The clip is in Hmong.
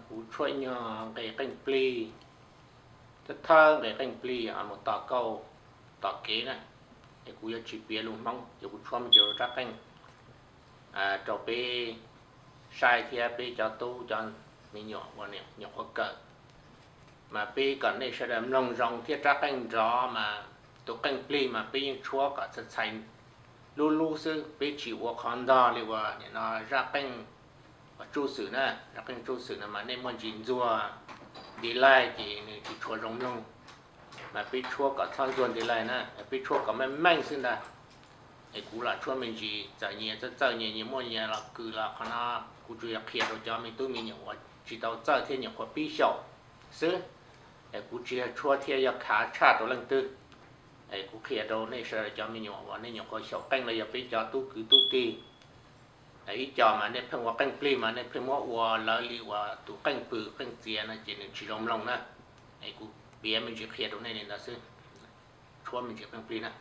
Kuv tshuab nyuag nqe qeej plig, thawj thawj nqe qeej plig mus tos kauj tos kev na. Es kuv yuav tsis piav lus Hmoob, ces kuv tshuab me ntsis rab qeej rau peb saib thiab peb cov tub cov me nyuam uas nyuam qhuav kawm, mas peb kom nej sawv daws mloog zoo thiab rab qeej nrov mas tus qeej plig mas peb yeej tshuab kom txhais txhais lub lub xwb, peb tsis ua qhov ntog li uas nim no zaj qeej uas tsuj xwm na. Zaj qeej tsuj xwm no mas nej muaj ntsis ntxuag delay ces nws tsis tshua zoo mloog, mas peb tshuab kom txhob ntxuag delay na, peb tshuab kom meej meej xwb ntag. Es kuv lam tshuab me ntsis, txawm nyias txawj txawj, nyias nyias muaj nyias los kws los qhov no kuv tsuas yog qhia rau cov me tub me nyuam uas tsis tau txawj thiab nyuam qhuav pib xyaum xwb. Es kuv tsis yog tshuab thiab yog khav tshaj rau leej twg. Es kuv qhia rau nej sawv daws cov me nyuam uas nej nyuam qhuav xyaum qeej los yog peb cov tub kwv tub tij. Ib co mas nej pheej ua qeej plig mas nej pheej muab ua lawv li uas tus qeej pwm qeej txias no ces nws tsis zoo mloog na. Es kuv piav me ntsis qhia rau nej li ntawd xwb, tshuab me ntsis qeej plig na.